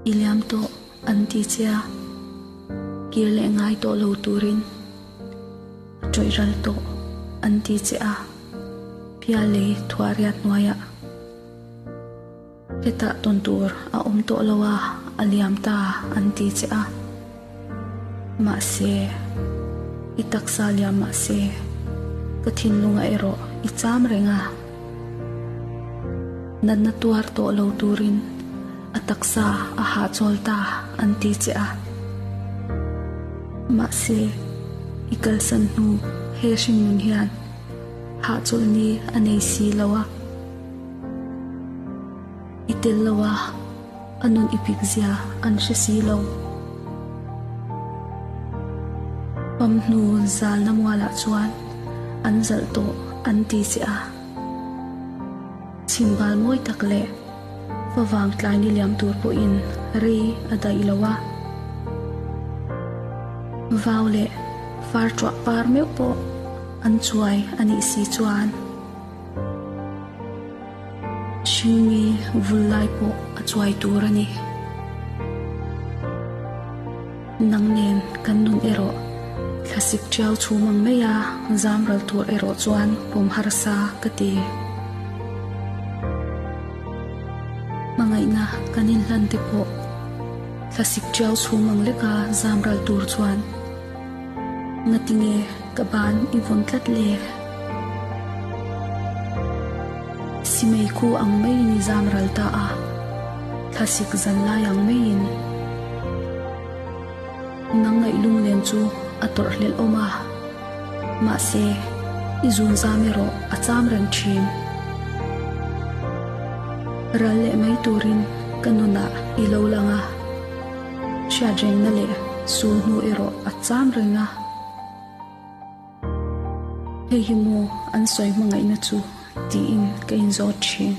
I liam tawh an ti che a, kir leh ngai tawh lo turin a tawih ral tawh an ti che a, Pialei thuahriat hnuaiah hetah tawn tur a awm tawh lo a, a liam ta an ti che a. Mahse, i taksa liam mahse, ka thinlungah erawh i cham reng a. Natna tuar tawh lo turin a taksa a hahchawl ta an ti che a. Mahse, i kalsan hnu he hringnun hian hahchawlh ni a nei si lo a. I tel lo a, a nun i pik zia an hre si lo. Pam hnu zalna mualah chuan an zalh tawh an ti che a. Chhimbal mawi tak leh favang tlai ni liam tur pawhin rei a daih lo a. Vau leh far tuah par meuh pawh an chuai a nih si chuan. Hringmi vul lai pawh a chuai tur a ni. Nang nen kan nun erawh thlasik tiau chhum ang mai a, zam ral tur erawh chuan pawm harsa ka ti. Hmangaihna kan inhlan te pawh thlasik tiau chhum ang leka zam ral tur chuan Ngatinge ka ban i vawn tlat le? Simei khu ang maiin i zam ral ta a, thlasik zan lai ang maiin. Nang ngaih lunglen chu a tawrh hlelh awm a, mahse i zun zam erawh a cham reng thin. Ral leh mai turin ka nunah i lo lang a. Hriatrengna leh sul hnu erawh a cham reng a. Hei hi maw an sawi hmangaihna chu tiin ka inzawt thin.